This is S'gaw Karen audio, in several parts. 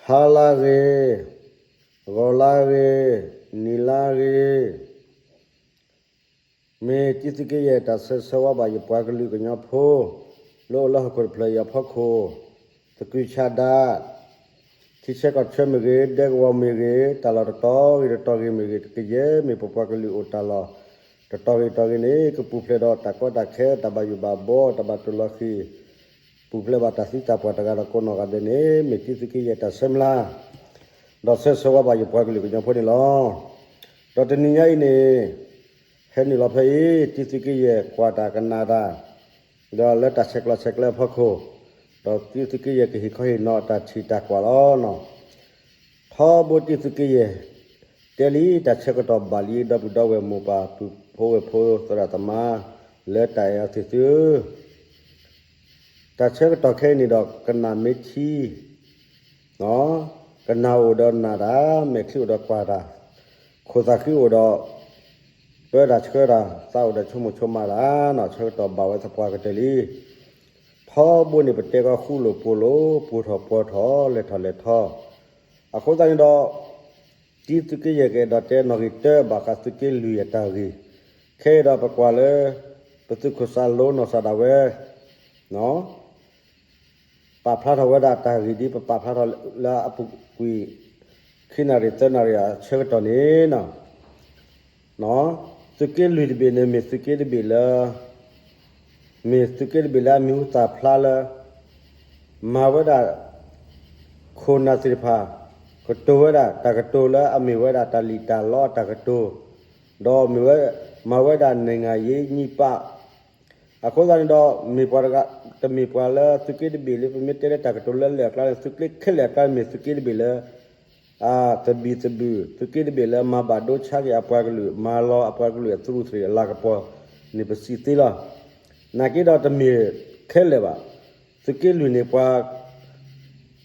ဟါလၢဂ့ၤ, ဂီၤလၢဂ့ၤ, နံၤလၢဂ့ၤ, မ့ၢ်တံသုးက့ယဲၢ်တၢ်ဆၢဂ့ၤဆၢဝါဘၣ်ယပှၤကလုာ်ကညီဖိ လၢအိၣ်လၢဟီၣ်ခိၣ်တဖျၢၣ်အံၤအဖီခိၣ်, သကုၤဆးဒး, ထံဆၢကီၢ်ဆၢမ့ၢ်ဂ့ၤ, ဒဲကဝီၤမ့ၢ်ဂ့ၤ, တၢ်လီၢ်တတီၤဂ့ၤတတီၤဂ့ၤမ့ၢ်ဂ့ၤ, ကယဲၢ်မ့ၢ်ပပှၤကလုာ်အိၣ်တၢ်လီၢ်တတီၤဂ့ၤတတီၤဂ့ၤန့ၣ် ကပူၤဖျဲးဒီးတၢ်ကီတၢ်ခဲ, တၢ်ဘၣ်ယိၣ်ဘၣ်ဘီ, တၢ်ဘၣ်တိၢ်လီၤဃံၤ, ပူၤဖျဲးဘၣ်တၢ်သံတၢ်ပှၢ်တဂၤဒီးကိးနီၢ်ဂၤဒဲးန့ၣ် မ့ၢ်တံသုးက့ယဲၢ်တၢ်ဆၢမုၢ်လၢ် ဒီးဆၢဂ့ၤဆၢဝါဘၣ်ယပှၤကလုာ်ကညီဖိန့ၣ်လီၤ. ဒီးတနံၤညါအံၤန့ၣ် ဟဲနုာ်လီၤဖဲအံၤ တံသုးက့ယဲၢ်ကွၢ်တၢ်ကနၣ်တၢ်, ဒီးလၢတၢ်ဆဲးကျိးဆဲးကျၢအဖီခိၣ်, ဒီးတံသုးက့ယဲၢ်ကဟ့ၣ်ခီဟ့ၣ်နီၤအတၢ်ထံၣ်တၢ်ကွၢ်လီၤ. ထီဘိတံသုးက့ယဲၢ် တဲလံ တၢ်ဆၢကတီၢ်ဘၣ်လံ ဒီပုၢ်ဒီဝဲၢ်မိၢ်ပၢ်ပုၢ်ဖိဝဲၢ်ဖိသရၣ်သမါ လၢတၢ်အဲၣ်အီၤသ့ၣ်သုဧၢ, တၢ်ဆၢကတီၢ်ခဲအံၤန့ၣ်ဒီးကနၣ်မ့ၢ်ထံ ကနၣ်အိၣ်ဒီးနၢ်တၢ်, မဲာ်ချံအိၣ်ဒီးကွၢ်တၢ်, ခိၣ်သးဃံအိၣ်ဒီး ပၢတၢ်ဆှၢတၢ်, သးအိၣ်ဒီးဆိကမိၣ်ဆိကမးတၢ်, ဆၢကတီၢ်ဘၣ်ဝဲသပှၢ်ကတၢၢ်လံ. ထီဘိန့ၣ်ပတဲကီးဃူလိာ်ဖိးလိာ်, ပှိၤထီၣ်ပှီၤထီၣ်, လဲၤထီၣ်လဲၤထီ, အဃိသတးန့ၣ်ဒီး တံသုးက့ယဲၢ်ကအဲၣ်ဒိးတဲနီၣ်ဂံၢ်တၢဘၣ်ဃးသုးက့လွံၢ်အတၢ်ဂ့ၢ်, ခဲအံၤဒီးပကွၢ်လၢ ပသုးခိၣ်စၢ်လိနီၢ်စၢ်ဒၣ်ဝဲ ပာ်ဖျါထီၣ်ဝဲဒၣ်တၢ်ဂ့ၢ်ဒ်ပပာ်ဖျါထီၣ်လၢအပူၤကွံာ် ခံနၣ်ရံၣ်သၢနၣ်ရံၣ်အဆၢကတီၢ်န့ၣ် သုးက့လွံၢ်တဘ့ၣ်န့ၣ် မ့ၢ်သုးက့တဘ့ၣ်လၢ မ့ၢ်သုးက့တဘ့ၣ်လၢအမံၤဟူသၣ်ဖျါလၢ မၤဝဲဒၣ် ခိၣ်နၢ်သ့ၣ်တဖၣ် ကတိၤဝဲဒၣ်တၢ်ကတိၤလၢအမ့ၢ်ဝဲဒၣ်တၢ်လံၣ်တၢ်လီအတၢ်ကတိၤ, ဒီးမ့ၢ်ဝဲ မၤဝဲဒၣ် နိုင်ငံရေးညှိနှိုင်း အဃိသတးန့ၣ်ဒီး မ့ၢ်ပှၤတဂၤ တမ့ၢ်ပှၤလၢသုးက့တဘ့ၣ်လၢပမ့ၢ်တဲလၢတၢ်ကတိၤလၢလၢၢ်အကျါန့ၣ် သုးက့ခဲလၢာ်အကျါန့ၣ် မ့ၢ်သုးက့တဘ့ၣ်လၢ အသဘံၣ်သဘုၣ် သုးက့တဘ့ၣ်လၢမၤဘၣ်ဒိဆါက့ၤအပှၤကလုာ် မၤလီၤအပှၤကလုာ်အသရူးသရံးအလၤကပီၤန့ၣ် ပစံးသ့လီၤ. နာ်က့ဒီးတမ့ၢ်ခဲလၢာ်ဘၣ်. သုးက့လွံၢ်န့ၣ် ပှၤ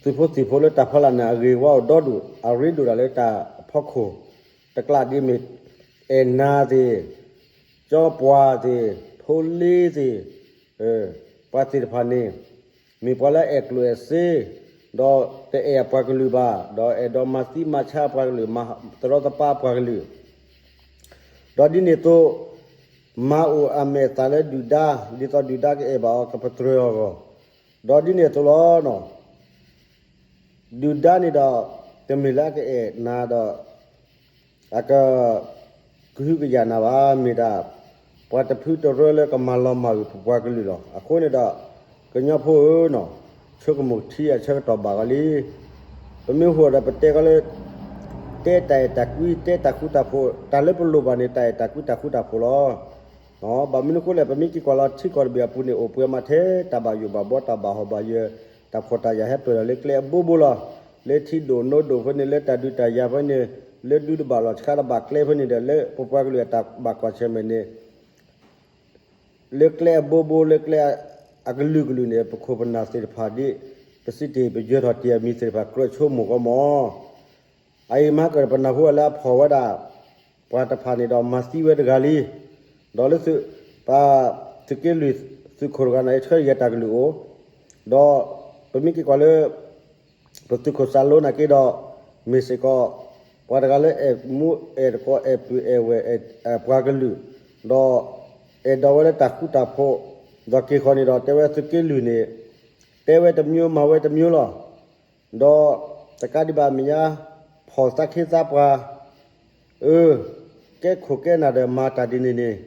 သုးဖိသံၣ်ဖိလၢတၢ်ဖီလာ်န့ၣ် အဂ့ၤဝါအိၣ်ဒီဒူၣ် အရ့ဒိၣ်ဒၣ်လၢတၢ်ဖီခိၣ် တကျးဒ်မ့ၢ် အဲၣ်နၤသ့ၣ်, ကၠီပှၢ်သ့ၣ်, ဖိလ့သ့ၣ်, ပှၤသ့ၣ်တဖၣ်န့ၣ် မ့ၢ်ပှၤလၢအအဲၣ်ကျိၣ်အဲၣ်စ့, ဒီးတအဲၣ်အပှၤကလုာ်ဘၣ်, ဒီးအဲၣ်ဒိးမၤသံမၤဆါအပှၤကလုာ်, မၤသရီသပၢအပှၤကလုာ်, ဒီးဒ်န့ၣ်အသိး မၤအိၣ်အမဲာ်အသၣ်လၢဒုၣ်ဒါ, ဒ်သိးဒုၣ်ဒါကအဲၣ်ဘၣ်အီၤ ကပတြၢၤအီၤအဂီၢ်, ဒီးဒ်န့ၣ်အသိးလီၤ. ဒုၣ်ဒါန့ၣ်ဒီး တမ့ၢ်လၢအကအဲၣ်နၤဒီး အက ကဟုကယာ်နၤဘၣ်, မ့ၢ်ဒၣ် ပှၤတဖုတရၢလၢကမၤလီၤမၢ်ကွံာ်ပပှၤကလုာ်လီၤ. အဃိန့ၣ်ဒီး ကညီဖိဧၢ, ဆိကမိၣ်ထံအဆၢကတီၢ်ဘၣ်ဂီၤလံ. ပမ့ၢ်ဟိဒီးပတဲကီးလၢ တဲတၢ်အဲၣ်တၢ်ကွံ တဲတၢ်ဃူတၢ်ဖိး, တၢ်လၢပလိၣ်ဘၣ်န့ၣ် တၢ်အဲၣ်တၢ်ကွံတၢ်ဃူတၢ်ဖိးလီၤ. ဘၣ်မနုၤအဃိလဲၣ်, ပမ့ၢ်က့ၤကွၢ်လီၤထံကီၢ်တဘ့ၣ်အပူၤန့ၣ် အိၣ်ပှဲၤမးထဲတၢ်ဘၣ်ယိၣ်ဘၣ်ဘီ တၢ်ဘၣ်ဟီၣ်ဘၣ်ယၢၤ, တၢ်ဖှီၣ်တၢ်ယာ်ဟဲပၢၢ်လီၤလၢကျဲအဘိဘိလီၤ. လၢထံဒိၣ်နိဒိၣ်ဖဲန့ၣ်, လၢတၢ်ဒုးတၢ်ယၤဖဲန့ၣ်, လၢဒူတဘၣ်လီၢ်ဆှါတဘၣ်ကျဲဖဲန့ၣ်ဒီး လၢပပှၤကလုာ်အတၢ်ဘၣ်ကွၢ်ဆၢၣ်မဲာ်န့ၣ် လၢကျဲအဘိဘိ လၢကျဲအကလုာ်ကလုာ်န့ၣ် ပခိၣ်ပနၢ်သ့ၣ်တဖၣ်ဒ် ပစံးတ့ၢ်ပယၢၤထီၣ်တ့ၢ်အမံၤသ့ၣ်တဖၣ် ကြၢးဆိကမိၣ်ကီးမး. အအံၤမၤကၢၢ်ပနၢ်ဟူဝဲလၢအဖီၣ်ဝဲဒၣ် ပှၤတဖၣ်န့ၣ်ဒီးမၤသံဝဲတဂၤလံ. ဒီးလၢသုး ပှၤသုးက့လွံၢ် သုးခိၣ်တဂၤန့ၣ် ဆှၢယဲၢ်တၢ်ကလုၢ်အိၣ်, ဒီးပမ့ၢ်က့ၤကွၢ်လၢ ပသုးခိၣ်စၢ်လိနာ်က့ဒီး မ့ၢ်စ့ၢ်ကီး ပှၤတဂၤလၢအဲၣ်မူအဲၣ်တကိး အဲၣ်ပုၢ်အဲၣ်ဝဲၢ် အဲၣ်ပှၤကလုာ်, ဒီးအဲၣ်ဒိးဝဲလၢတၢ်ဃူတၢ်ဖိး, ဒီးက့ၤဃီၤန့ၣ်ဒီး တဲဝဲသုးက့လွံၢ်န့ၣ် တဲဝဲတမျိုး မၤဝဲတမျိုးလီၤ. ဒီးတကးဒံးဘၣ်မဲာ်ညါ ဖီၣ်သးခ့သးပှၤ, အၢ, ကဲခိၣ်ကဲနၢ်ဒီးမၤတၢ်ဒ်န့ၣ်န့ၣ်,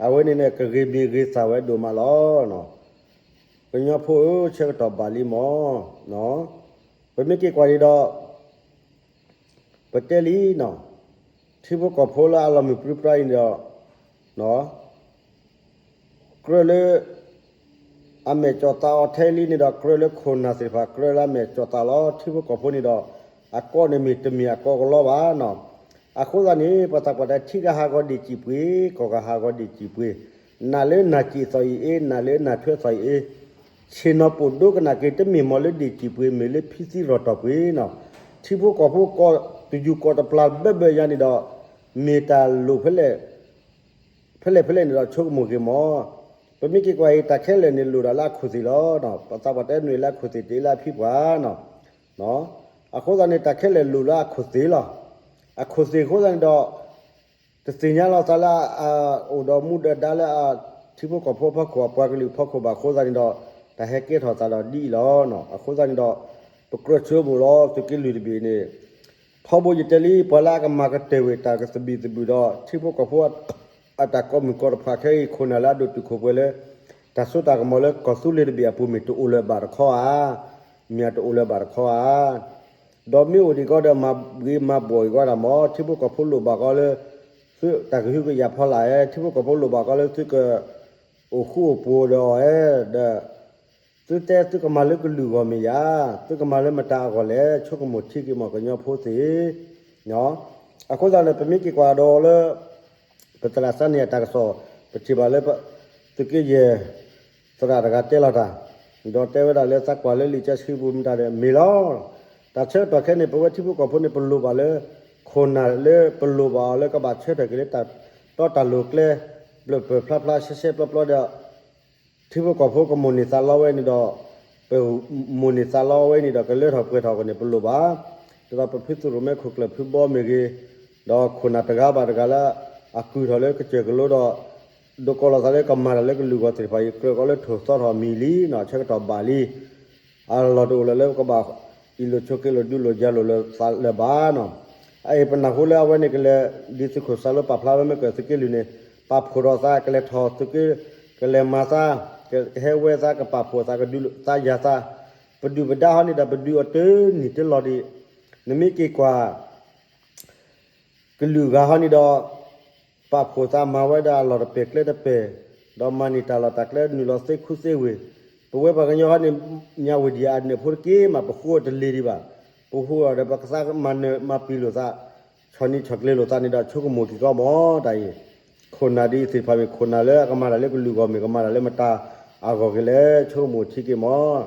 အဝဲန့ၣ်န့ၣ် ကဂ့ၤမံၤဂ့ၤသၣ်ဝဲဒိၣ်မးလီၤ. ကညီဖိဧၢ, ဆၢကတီၢ်ဘၣ်လံမး, ပမ့ၢ်က့ၤကွၢ်ဒံးဒီး ပတဲလံနီၤ, ထံဖိကီၢ်ဖိလၢအလီၤမုၢ်ပြံပြါအံၤန့ၣ်ဒီး ကြၢးလၢ အမဲာ်ကၠီၣ်သးအီၤထဲလံန့ၣ်ဒီး ကြၢးလၢခိၣ်နၢ်သ့ၣ်တဖၣ် ကြၢးလၢအမဲာ်ကၠီၣ်သးလီၤ. ထံဖိကီၢ်ဖိန့ၣ်ဒီး အကီန့ၣ်မ့ၢ်တမ့ၢ်အကီကလီဘၣ်နီၤ. အဃိသတးန့ၣ် ပှၤသးပှၢ်တဲ ထံဂၤဟးဂီၤဒံၣ်စံၣ်ပှ့ၤ, ကီၢ်ဂၤဟးဂီၤဒံၣ်စံၣ်ပှ့ၤ, နးလၢနၢ်စံၣ်သီၣ်အံၤအ့, နးလၢနၢ်ထွဲသီၣ်အံၤအ့, ဆ့ၣ်နီၤပိာ်ဒိကနၣ်က့ၤ တမ့ၢ်မ်လၢဒံၣ်စံၣ်ပှ့ၤ မ့ၢ်လၢဖံသံရီၣ်တီၢ်ပှ့ၤနီၤ. ထံဖိကီၢ်ဖိကီၢ် တယူၢ်ကီၢ်တပျၢ်ဘၢဘၢယါန့ၣ်ဒီး မ့ၢ်တၢ်လိၣ်ဖဲလဲၣ် ဖဲလဲၣ်ဖဲလဲၣ်န့ၣ်ဒီး ဆိကမိၣ်က့ၤမး. ပမ့ၢ်က့ၤကွၢ်အံၤ တၢ်ခဲလၢာ်န့ၣ်လိၣ်ဒၣ်လၢအခိၣ်သ့ၣ်လီၤ. ပှၤသးပှၢ်တဲနုာ်လၢအခိၣ်သ့ၣ် တ့လၢအဖံပှၢ်နီၤ. အဃိသတးန့ၣ် တၢ်ခဲလၢာ်လိၣ်လၢအခိၣ်သ့ၣ်လီၤ. အခိၣ်သ့ၣ်အဃိသတးန့ၣ်ဒီး တသ့ၣ်ညါလီၤသးလၢအအိၣ်ဒီးမူဒီးဒါလၢအထံဖိကီၢ်ဖိအဖီခိၣ် အပှၤကလုာ်အဖီခိၣ်ဘၣ်အဃိသတးန့ၣ်ဒီး တၢ်ဟဲကဲထီၣ်သးဒီးဒ်အံၤလီၤ. အဃိသတးန့ၣ်ဒီး ပကြၢးဆိကမိၣ်လီၤ သုးက့လွံၢ်တဘ့ၣ်န့ၣ် ထီဘိယတဲလံ ပှၤလၢအကမၤကတၢၢ်ဝဲတၢ်ကသဘံၣ်သဘုၣ်ဒီး ထံဖိကီၢ်ဖိအတၢ်ကိးမုၢ်ကိးတဖၣ်ခဲအံၤ ခိၣ်နၢ်လၢအဒိၣ်တုာ်ခိၣ်ပှဲၤလၢ တၢ်စိတၢ်ကမီၤလၢကီၢ်သူလ့ၤတဘ့ၣ်အပူၤမ့ၢ်တအိၣ်လၢၤဘၣ်တခီဧါ, မ့ၢ်တအိၣ်လၢၤဘၣ်တခီဧါ. ဒီးမ့ၢ်အိၣ်ဒံးကီးဒီး မၤဂ့ၤမၤဘှီၣ်အံၤကီးတၢ်မး ထံဖိကီၢ်ဖိလိၣ်ဘၣ်ကီးလၢ သုတၢ်ကဟုကယာ်ဖီလာ်ဧါ, ထံဖိကီၢ်ဖိလိၣ်ဘၣ်ကီးလၢသုက အိၣ်ဃူအိၣ်ဖိးဒီးအီၤဧါ, ဒီး သုတဲသုကမၤလၢကလုာ်ဂီၢ်မ့ၢ်ယါ, သုကမၤလၢမတၤအဂီၢ်လဲၣ်, ဆိကမိၣ်ထံက့ၤမီၢ်ကညီဖိသ့ၣ်. အဃိသတးန့ၣ် ပမ့ၢ်က့ၤကွၢ်ဒီးလၢ ပသရၣ်စါန့ၢ်အတၢ်ကစီၣ် ပထံၣ်ဘၣ်လၢ သုးက့ယဲၢ် သရၣ်တဂၤတဲလီၤတၢ်, ဒီးတဲဝဲဒၣ်လၢသးကွၢ်လၢလံာ်စီဆှံပူၤမတၤဒီးမ့ၢ်လီၤ. တၢ်ဆၢကတီၢ်ခဲအံၤန့ၣ် ပဝဲထံဖိကီၢ်ဖိန့ၣ် ပလိၣ်ဘၣ်လၢ ခိၣ်နၢ်လၢပလိၣ်ဘၣ်အီၤလၢကဘၣ်ဆၢထၢၣ်က့ၤလၢတၢ်တီတၢ်လိၤကျဲ ပျၢၢ်ပျၢၢ်ဖျါဖျါရှဲရှဲပျီပျီဒီး ထံဖိကီၢ်ဖိကမိၣ်န့ၢ်သးလီဝဲန့ၣ်ဒီး ပမိၣ်န့ၢ်သးလီဝဲန့ၣ်ဒီး ကလၢထီၣ်ပှဲၤထီၣ်ကန့ၣ် ပလိၣ်ဘၣ်. ဒ်သိးပဖုသရိၣ်မဲခိၣ်ကျၢၢ်ဖုဘီမ့ၢ်ဂ့ၤ, ဒီးခိၣ်နၢ်တဂၤဘၣ်တဂၤလၢ အကုၢ်ထီၣ်လၢကစၢၢ်ကလိဒီး ဒိးကီးလီၤသးလၢကမၤတၢ်လၢကလုာ်ဂီၢ်သ့ၣ်တဖၣ်အံၤ ကြၢးကီးလၢထိၣ်သီထီၣ်မံၤလံနီၤ ဆၢကတီၢ်ဘၣ်လံ အလီၢ်တအိၣ်လၢၤလၢကဘၣ်အံၣ်လိာ်ဆိးက့လိာ်ဒုးလိာ်ယၤလိာ်လၢသးလၢၤဘၣ်နီၤ. အအံၤပနၢ်ဟူလၢအဝဲန့ၣ်ကလဲၤ ဒ်သုးခိၣ်စၢ်လိပာ်ဖျါဝဲမ့ၢ်ကၢၢ်သုးက့လွံၢ်န့ၣ် ပာ်ဖှိၣ်ထီၣ်သး ကလဲၤထီၣ်သုးက့ ကလဲၤမၤသး ကဟဲဝဲသး ကပာ်ဖှိၣ်သး ကဒုးသးယၤသး ပဒုၣ်ပဒါဟီန့ၣ်ဒီး ပဒုးအီၤတနံၣ်တလီၢ်ဒံး နမ့ၢ်က့ၤကွၢ် ကလုာ်ဂၤဟီန့ၣ်ဒီး ပာ်ဖှိၣ်သးမၤဝဲဒၣ်အလီၢ်တပဲာ်ကျဲတပဲာ်, ဒီးမၤန့ၢ်တၢ်လီၢ်တၢ်ကျဲနုာ်လီၤသ့ခူသ့ဝ့ၢ်, ပဝဲပှၤကညီဟီန့ၣ် ညါဝ့ၢ်ဒံၣ်အနၢၣ်ဖိတက့ၢ်မး ပဃုအီၤတလ့ၤဒံးဘၣ်, ပဃုအီၤဒီးပကသးမၤနၢၤမၤပံာ်လိာ်သး, ဆီၣ်နံၤဆီၣ်ကျဲလိာ်သးန့ၣ်ဒီး ဆိကမိၣ်က့ၤကီးမး တၢ်အံၤ, ခိၣ်နၢ်ဒ်သ့ၣ်တဖၣ်မ့ၢ်ခိၣ်နၢ်လၢအကမၤတၢ်လၢကလုာ်ဂီၢ်မ့ၢ် ကမၤတၢ်လၢမတၤအဂီၢ်က့ၤလဲၣ် ဆိကမိၣ်ထံက့ၤမး,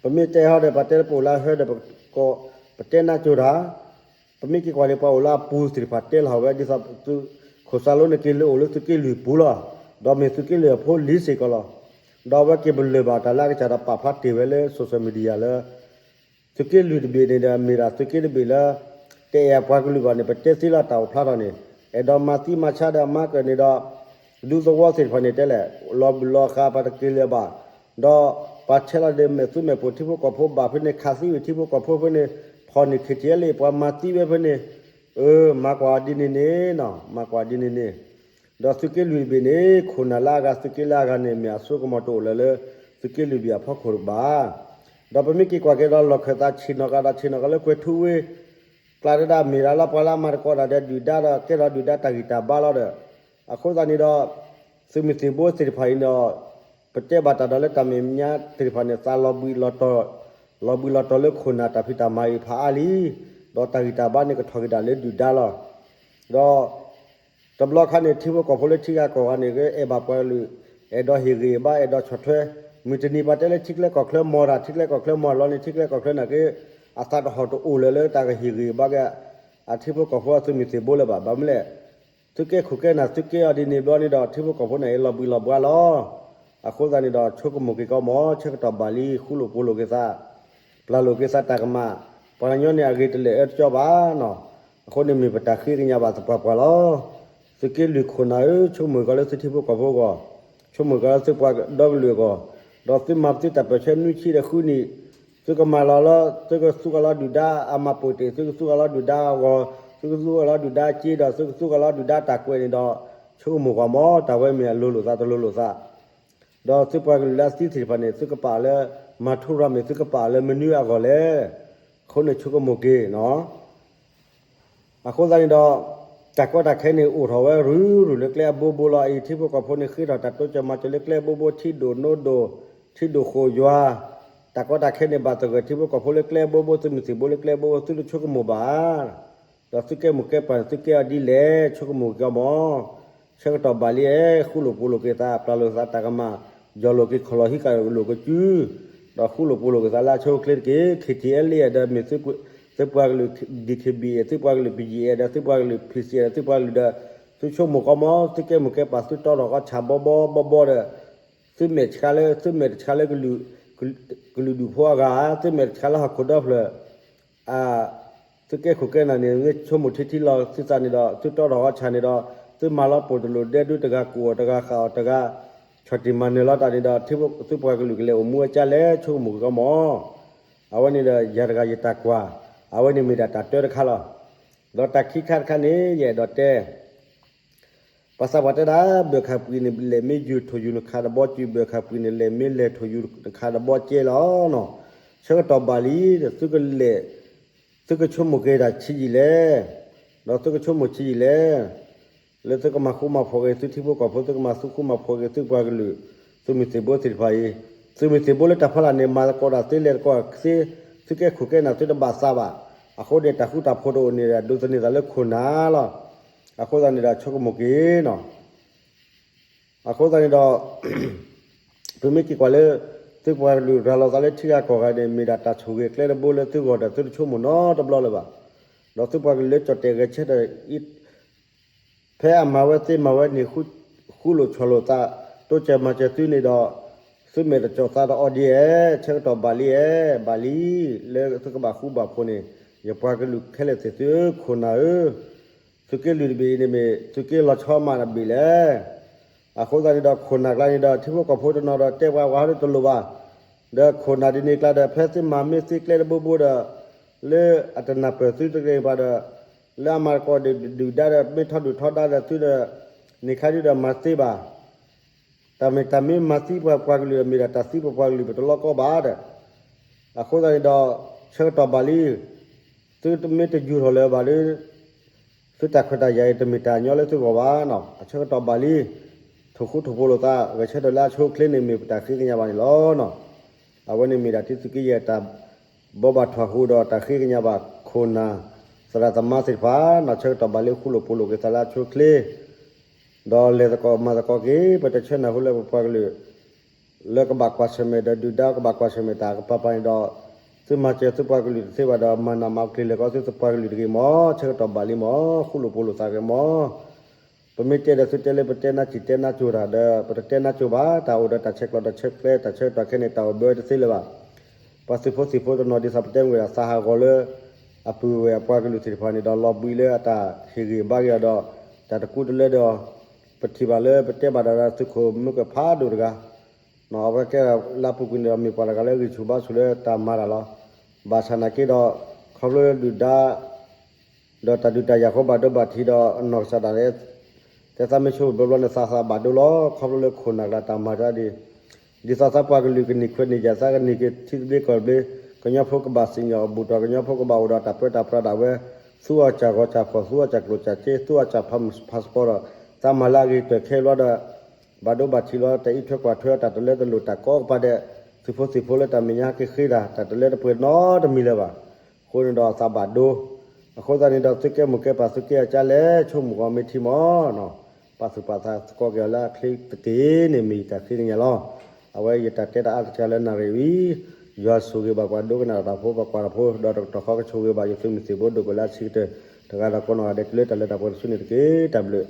ပမ့ၢ်တဲဟီဒီး ပတဲလၢပအိၣ်လၢအဟၢဒီး ပတဲနးကၠိတၢ် ပမ့ၢ်က့ၤကွၢ်လၢပှၤအိၣ်လၢအပူၤသ့ၣ်တဖၣ်တဲလီၤဝဲ ဒ်သိးသုးခိၣ်စၢ်လိန့ၣ်က့ၤလၢအိၣ်လၢသုးက့လွံၢ်ပူၤလီၤ, ဒီးမ့ၢ်သုးက့လွံၢ်အဖိလံၤစ့ၢ်ကီးလီၤ, ဒီးအဝဲက့ၤပလၢၢ်ဘၣ်တၢ်လၢအကစၢ်ဒီးပာ်ဖျါတ့ၢ်ဝဲလၢ social media လၢ သုးက့လွံၢ်တဘ့ၣ်န့ၣ်ဒီး မ့ၢ်ဒၣ်သုးက့တဘ့ၣ်လၢ တအဲၣ်အပှၤကလုာ်ဘၣ်န့ၣ် ပတဲသ့လီၤတၢ်အိၣ်ဖျါထီၣ်န့ၣ် အဲၣ်ဒိးမၤသံမၤဆါဒီးမၤကၢၢ်န့ၣ်ဒီး ဒူသဝီသ့ၣ်တဖၣ်န့ၣ်တဲလဲၣ် လီၤဘှံးလီၤဃာ်ပှၤတက့ၤလၢၤဘၣ်, ဒီးပှၤဆဲးလီၤဒီးမဲာ်သူမဲာ်ပိာ်ထံဖိကီၢ်ဖိဘၣ်ဖဲန့ၣ် ခးသံဝံၤထံဖိကီၢ်ဖိဖဲန့ၣ် ဖီၣ်န့ၢ် ခ့ထံအဲလ့ၣ် ပှၤမၤသံဝဲဖဲန့ၣ်, အၢ မၤကွၢ်ဒ်န့ၣ်န့ၣ်နီၤ မၤကွၢ်ဒ်န့ၣ်န့ၣ် ဒီးသုးက့လွံၢ်တဘ့ၣ်န့ၣ် ခိၣ်နၢ်လၢအဂၤ သုးက့လၢအဂၤန့ၣ် မ့ၢ်အစိကမီၤတအိၣ်လၢၤလၢ သုးက့လွံၢ်ဘ့ၣ်အဖီခိၣ်ဘၣ်. ဒီးပမ့ၢ်က့ၤကွၢ်က့ၤဒီး လီၢ်ခၢၣ်သးဆ့ၣ်နီၤကဒီးလၢကွဲၤထူဝ့ ကျါတဒၣ်မ့ၢ်ဒၣ်လၢပှၤလၢအမၤသကိးတၢ်ဒီးဒုၣ်ဒါဒီး ကဲထီၣ်ဒုၣ်ဒါတၢ်ဂံၢ်တၢ်ဘါလီၤဒီး အဃိသတးန့ၣ်ဒီး သုးမုၢ်သံၣ်ဘိသ့ၣ်တဖၣ်အံၤဒီး ပတဲဘၣ်တၢ်ဒီးလၢတၢ်မဲာ်ညါသ့ၣ်တဖၣ်န့ၣ် သးလီၤဘှံးလီၤတီၤ, လီၤဘှံးလီၤတီၤလၢခိၣ်နၢ်တၢ်ဖံးတၢ်မၤအံၤဖးအါလံ, ဒီးတၢ်ဂံၢ်တၢ်ဘါန့ၣ်ကထီၣ်က့ၤဒၣ်လၢဒုၣ်ဒါလီၤ. ဒီး တဘျီခါန့ၣ် ထံဖိကီၢ်ဖိလၢထံဂၤကီၢ်ဂၤန့ၣ် ကအဲၣ်ဘၣ်ပှၤကလုာ်, အဲၣ်ဒိးဟ့ၣ်ဂံၢ်ဘါ အဲၣ်ဒိးဆီၣ်ထွဲ, မုၢ်တနံၤပှၤတဲလၢထံကျဲကီၢ်ချၢမီၤတၢ် ထံကျဲကီၢ်ချၢမီၤလီၤန့ၣ် ထံကျဲကီၢ်ချၢန့ၣ်က့ အသးတဟီၣ်တအိၣ်လၢၤလၢတၢ်ကဟ့ၣ်ဂံၢ်ဘါက့ၤ အထံဖိကီၢ်ဖိအသုးမုၢ်သံၣ်ဘိလၢၤဘၣ်. ဘၣ်မနုၤလဲၣ် သုးကဲခိၣ်ကဲနၢ်သုးကဲအီၤဒ်န့ၣ်ဘျီန့ၣ်ဒီး ထံဖိကီၢ်ဖိန့ၣ်အလီၤဘှံးလီၤဘှါလီၤ. အဃိသတးန့ၣ်ဒီး ဆိကမိၣ်က့ၤကီးမီၤ ဆၢကတီၢ်ဘၣ်လံ ဃူလိာ်ဖိးလိာ်က့ၤသး, ပျၢ်လိာ်က့ၤသးတၢ်ကမၣ်, ပှၤကညီန့ၣ်အဂ့ၤတလၢာ်အၢတကၠီဘၣ်နီၤ. အဃိန့ၣ်မ့ၢ်ပတၢ်ဃ့ကညးဘၣ်သပှၢ်ပှၢ်လီၤ. သုးက့လွံၢ်ခိၣ်နၢ်ဧၢ, ဆိကမိၣ်ကီးလၢသုထံဖိကီၢ်ဖိအဂီၢ်, ဆိကမိၣ်ကီးလၢသုပှၤဒီကလုာ်အဂီၢ်, ဒီးသုမၤသုတၢ်ပၢၢ်ဆၢနွံဆံဒီးဃုနံၣ်, သုကမၤလီၤလၢ သုကသူကီၤလီၤဒုၣ်ဒါအမၤပိာ်တ့ၢ်, သုကသူကီၤလီၤဒုၣ်ဒါအဂီၤ, သုကသူကီၤလီၤဒုၣ်ဒါအစ့ဒီး သုကသူကီၤလီၤဒုၣ်ဒါအတၢ်ကွဲးန့ၣ်ဒီး ဆိကမိၣ်ကွၢ်မီၤ တၢ်ဝဲမ့ၢ်အလိၤလိာ်သးတလိၤလိာ်သး ဒီးသုပှၤကလုာ်လၢအသံသ့ၣ်တဖၣ်န့ၣ် သုကပာ်လၢ မၤထူရၤမ့ၢ်သုကပာ်လၢမနုၤအဂီၢ်လဲၣ်. အဃိန့ၣ်ဆိကမိၣ်က့ၤနီၤ. အဃိသတးန့ၣ်ဒီး တၢ်ကီတၢ်ခဲန့ၣ်အိၣ်ထီၣ်ဝဲရုၢ်ရုၢ်လၢကျဲအဘိဘိလီၤ. အံၤထံဖိကီၢ်ဖိန့ၣ်ဃ့ထီၣ်တၢ်တိစၢၤမၤစၢၤလၢကျဲအဘိဘိ ထံဒိၣ်နိဒိၣ် ထံဒိၣ်ဃိၣ်ယွၤ, တၢ်ကီတၢ်ခဲန့ၣ်ဘၣ်သဂၢၢ်ထံဖိကီၢ်ဖိလၢကျဲအဘိဘိ သုးမုၢ်သံၣ်ဘိလၢကျဲအဘိဘိ သုတဆိကမိၣ်ဘၣ်ဧါ. ဒီးသုကဲမိၢ်ကဲပၢ်န့ၣ် သုကဲအီၤဒ်လဲၣ် ဆိကမိၣ်က့ၤအီၤမီၤ. ဆၢကတီၢ်ဘၣ်လံအဲ ဃူလိာ်ဖိးလိာ်က့ၤသး ပျၢ်လိာ်သးတၢ်ကမၣ်, ယီၢ်လိာ်က့ၤခီၣ်လီၤဟံးကလိာ်ကၠူ, ဒီးဃူလိာ်ဖိးလိာ်က့ၤသးလၢအဆိအချ့တက့ၢ်. ခ့ထံအဲလ့ဒီးမ့ၢ်သုပှၤကလုာ် ဒံၣ်ခ့ဘံၣ်အဲ သုပှၤကလုာ်ပယံၤအဲ ဒီးသုပှၤကလုာ်ဖံးစံးအဲ ဒီးသုပှၤကလုာ်ဒီး သုဆိကမိၣ်ကီးမီၤ သုကဲမိၢ်ကဲပၢ် သုတီထီၣ်ကီးဆၣ်ဘီဘီဘီဘီဒီး သုမဲာ်ဆှးလၢ သုမဲာ်တဆှးလၢ ကလုာ်ဒူၣ်ဖိအဂၤဧါ, သုမဲာ်တဆှးလၢဟီၣ်ခိၣ်ဒီဖျၢၣ် အ သုကဲခိၣ်ကဲနၢ်န့ၣ် မ့ၢ်ဆိကမိၣ်ထံထံလီၤသုသးန့ၣ်ဒီး သုတီထီၣ်အီၣ်ဆၣ်န့ၣ်ဒီး သုမၤလီၤပိာ်တလိာ်ဒဲဒုတဂၤ ကူၣ်အီၤတဂၤ ဃာ်အီၤတဂၤ ဆီၣ်တံၢ်မၤနၢၤလီၤတၢ်န့ၣ်ဒီး သုပှၤကလုာ်ကလဲၤအိၣ်မူအကၢ်လဲၣ် ဆိကမိၣ်က့ၤကီမၢ်. အဝဲန့ၣ်ဒီးယၤတဂၤယတၢ်ကွၢ်, အဝဲန့ၣ်မ့ၢ်ဒၣ်တၢ်တၢတခါလီၤ. ဒီးတၢ်ခံခါတခါန့ၣ် ယအဲၣ်ဒိးတဲ ပှၤသးပှၢ်တဲဒၣ် ဘၢၣ်ခၣ်ပှံာ်န့ၣ် လဲၤမ့ၢ်ယုၢ်ထိၣ်ယုၢ်နခးတဘီကၠံ, ဘၢၣ်ခၣ်ပှံာ်န့ၣ် လဲၤမ့ၢ်လဲၤထိၣ်ယုၢ်နခးတဘီကဲလီၤနီၤ. ဆၢကတီၢ်ဘၣ်လံ, သုကလဲၤ, သုကဆိကမိၣ်က့ၤတၢ်ဆံးယံာ်လဲၣ်, ဒီးသုကဆိကမိၣ်ဆံးယံာ်လဲၣ်, လၢသုကမၤဃူမၤဖိးက့ၤသုထံဖိကီၢ်ဖိ, သုကမၤသူဃူမၤဖိးက့ၤသုပှၤကလုာ်, သုးမုၢ်သံၣ်ဘိသ့ၣ်တဖၣ်အံၤ, သုးမုၢ်သံၣ်ဘိလၢတၢ်ဖီလာ်န့ၣ် မၤသကိးတၢ်သ့လဲၤသကိးသ့, သုကဲခိၣ်ကဲနၢ်သုတဘၣ်သးဘၣ်. အဃိန့ၣ် တၢ်ဃူတၢ်ဖိးတအိၣ်န့ၣ် ဒိးသန့ၤသးလၢခိၣ်နၢ်လီၤ. အဃိသတးန့ၣ်ဒီး ဆိကမိၣ်က့ၤနီၤ. အဃိသတးန့ၣ်ဒီး ပမ့ၢ်က့ၤကွၢ်လၢ သုပှၤကလုာ်ရၤလီၤသးလၢထံဂၤကီၢ်ဂၤန့ၣ် မ့ၢ်ဒၣ်တၢ်ဆိၣ်ဂ့ၤကျဲတဘိလၢသုဂီၢ်ဒီးသုတဆိကမိၣ်နီတဘျီလၢၤဘၣ်. ဒီးသုပှၤကလုာ်လၢကၠီၣ်တဲၣ်ဂဲၤဆၢထၢၣ် ဖဲအမၤဝဲသ့မၤဝဲန့ၣ် ဃူလိာ်ဆီၣ်လိာ်သး တိစၢၤမၤစၢၤသုန့ၣ်ဒီး သုမဲာ်တကၠီၣ်သးတအီၣ်ဒံးဧါ, ဆၢကတီၢ်ဘၣ်လံဧါ, ဘၣ်လံ, လၢသုကဘၣ်ဃူဘၣ်ဖိးန့ၣ် ယပှၤကလုာ်ခဲလၢာ်သ့ၣ်သုဧၢ ခိၣ်နၢ်ဧၢ, သုးက့လွံၢ်တဘ့ၣ်အံၤန့ၣ်မ့ၢ် သုးက့လီၤဆီမးတဘ့ၣ်လဲၣ်. အဃိသတးန့ၣ်ဒီး ခိၣ်နၢ်ကျါန့ၣ်ဒီး ထံဖိကီၢ်ဖိတနီၤဒီးတဲပှၤဝဲဟီဒ်တလိၣ်ဘၣ်. ဒီးခိၣ်နၢ်ဒ်န့ၣ်ကျါဒီး ဖဲသုမၤမ့ၢ်သ့ကျဲတဘိဘိဒီး လၢအတနၢ်ပၢၢ်သုတဂ့ၤဘၣ်ဒီး လၢအမၤသကိးဒုၣ်ဒါဒီး မ့ၢ်ထီဒုၣ်ထီဒါဒီးသုဒီး န့ၣ်ခါဒုဒီးမၤသ့ဘၣ်. တၢ်မ့ၢ်တၢ်မ့ၢ်မၤသံပှၤပှၤကလုာ် မ့ၢ်ဒၣ်တၢ်သံပှၤပှၤကလုာ် ပတလီကီဘၣ်ဒီး အဃိသတးန့ၣ်ဒီး ဆၢကတီၢ်ဘၣ်လံ, သုမ့ၢ်တယူၢ်ထီၣ်လၢၤဘၣ်ဒီး သုတၢ်ခွဲးတၢ်ယာ်အံၤ တမ့ၢ်တၢ်ညီလၢသုဂီၢ်ဘၣ်နီၤ. အဆၢကတီၢ်ဘၣ်လံ, ထိၣ်ဃူထိၣ်ဖိးလိာ်သး ဂဲၤဆၢထၢၣ်လၢအဆိအချ့န့ၣ် မ့ၢ်ပတၢ်ဃ့ကညးဘၣ်န့ၣ်လီၤနီၤ. အဝဲန့ၣ်မ့ၢ်ဒၣ်တံသုးက့ယဲၢ်တၢ် ဘိးဘၣ်ထွဲးဟူဒီးတၢ်ဃ့ကညးဘၣ်ခိၣ်နၢ် သရၣ်သမါသ့ၣ်တဖၣ်နီၤ. ဆၢကတီၢ်ဘၣ်လံ ဃူလိာ်ဖိးလိာ်က့ၤသးလၢအဆိအချ့ ဒီးလဲၤသကိးမၤသကိးက့ၤ ပတဆၢနၢ်ဟူလၢပပှၤကလုာ် လၢကဘၣ်ကွၢ်ဆၢၣ်မဲာ်ဒီးဒုၣ်ဒါကဘၣ်ကွၢ်ဆၢၣ်မဲာ်တၢ်ကပၤပၤန့ၣ်ဒီး သုမၤစၢၤသုပှၤကလုာ်တသ့ဘၣ်ဒီး မၤနးမၤကျံၤလဲၤကီသုပှၤကလုာ်တဂ့ၤမၢ်. ဆၢကတီၢ်ဘၣ်လံမၢ် ဃူလိာ်ဖိးလိာ်သးက့ၤမၢ်. ပမ့ၢ်တဲဒီးသုတဲလၢပတဲနါစံၣ်တဲနါစိၤတၢ်ဒီး ပတတဲနါစိၤဘၣ်. တၢ်အိၣ်ဒီးတၢ်ဆဲးကျိးတၢ်ဆဲးကျဲ တၢ်ဆၢကတီၢ်ခဲန့ၣ် တၢ်အိၣ်ဘၢဝဲတသ့လၢၤဘၣ်. ပှၤသုးဖိသံၣ်ဖိတနီၤဒ်သိးပတဲမ့ၢ်ဝဲဒၣ် သးဟးဂီၤလၢ အပုၢ်ဝဲၢ်အပှၤကလုာ်သ့ၣ်တဖၣ်န့ၣ်ဒီး လီၤဘှံးလၢအတၢ်ဟ့ၣ်ဂံၢ်ဘါက့ၤအီၤဒီး တၢ်တကူတလၢဒီး ပထံၣ်ဘၣ်လၢပတဲဘၣ်ဒီးသုးခိၣ်မုၢ်ကဖးဒိၣ်တဂၤ အဝဲကဲလၢအပူၤကွံာ်န့ၣ်ဒီး မ့ၢ်ပှၤတဂၤလၢအဂံၢ်ဆူၣ်ဘါဆူၣ်လၢတၢ်မၤတၢ်လီၤ. ဘၣ်ဆၣ်နာ်က့ဒီး ခီဖျိလၢဒုၣ်ဒါ ဒီးတၢ်ဒုးတၢ်ယၤဃိဘၣ်ဒိဘၣ်ထံးဒီး အနီၢ်ကစၢ်ဒၣ်လဲာ် တဲသးမ့ၢ်ဆိကမိၣ်ဘျီဘျီန့ၣ် သးသးဘၣ်ဒိလီၤ. ခီဖျိလၢခိၣ်နၢ်ကျါတၢ်မၤတၢ်ဒ် ဒ်သိးသးပှၤကလုာ်ကန့ၢ်ခွဲးန့ၢ်ယာ် သးကန့ၢ်က့ၤထံသဘျ့ကီၢ်သဘျ့ ကညီဖိကဘၣ်စံၣ်ညီၣ်အဘူၣ်တီၢ် ကညီဖိကဘၣ်အိၣ်ဒီးတၢ်ပၢတၢ်ပြးဒၣ်ဝဲ သူအီၣ်စၢ်ဂီၤစၢ်ဖီၣ် သူအီၣ်စၢ်ကျိၣ်စၢ်စ့ သူအီၣ်စၢ် passport ဒီး သးမၤလၢအဂ့ၤကတၢၢ်ခဲအံၤဘျီဒီး ဘၣ်ဒိဘၣ်ထံးလီၤ တၢ်အံးထွဲကွၢ်ထွဲတၢ်တလၢတလိၣ်တၢ်ကိးကပၤဒဲး သုးဖိသံၣ်ဖိလၢတၢ်မဲာ်ညါက့ၤဃ့တၢ် တၢ်တလၢတပှဲၤနီတမံၤလၢၤဘၣ်. အဃိန့ၣ်ဒီးသးဘၣ်ဒိ အဃိသတးန့ၣ်ဒီး သုကဲမိၢ်ကဲပၢ် သုကဲအကၢ်လဲၣ် ဆိကမိၣ်ကီးမ့ၢ်ထံမၢ်နီၤ, ပာ်သူၣ်ပာ်သးသကိးက့ၤအီၤလၢအချ့တက့ၢ်န့ၣ် မ့ၢ်ယတၢ်ဃ့ကညးလီၤ. အဝဲယတၢ်တဲတၢ်အါတက့ၢ်လၢနၣ်ရံၣ်ဝံၤ, ယွၤဆိၣ်ဂ့ၤဘၣ်ပှၤဒိကနၣ်တၢ်ဖိ ပှၤကွၢ်တၢ်ဖိ ဒီးတကတီၢ်ဃီကဆိၣ်ဂ့ၤဘၣ်ယသုးမုၢ်သံၣ်ဘိဒိၣ်ကလၢအဆံးကတၢၢ် တဂၤဒီးကိးနီၢ်ဂၤဒဲးတုၤလၢတၢ်လၢတၢ်ပှဲၤတစုန့ၣ်တက့ၢ်. တၢ်ဘျုး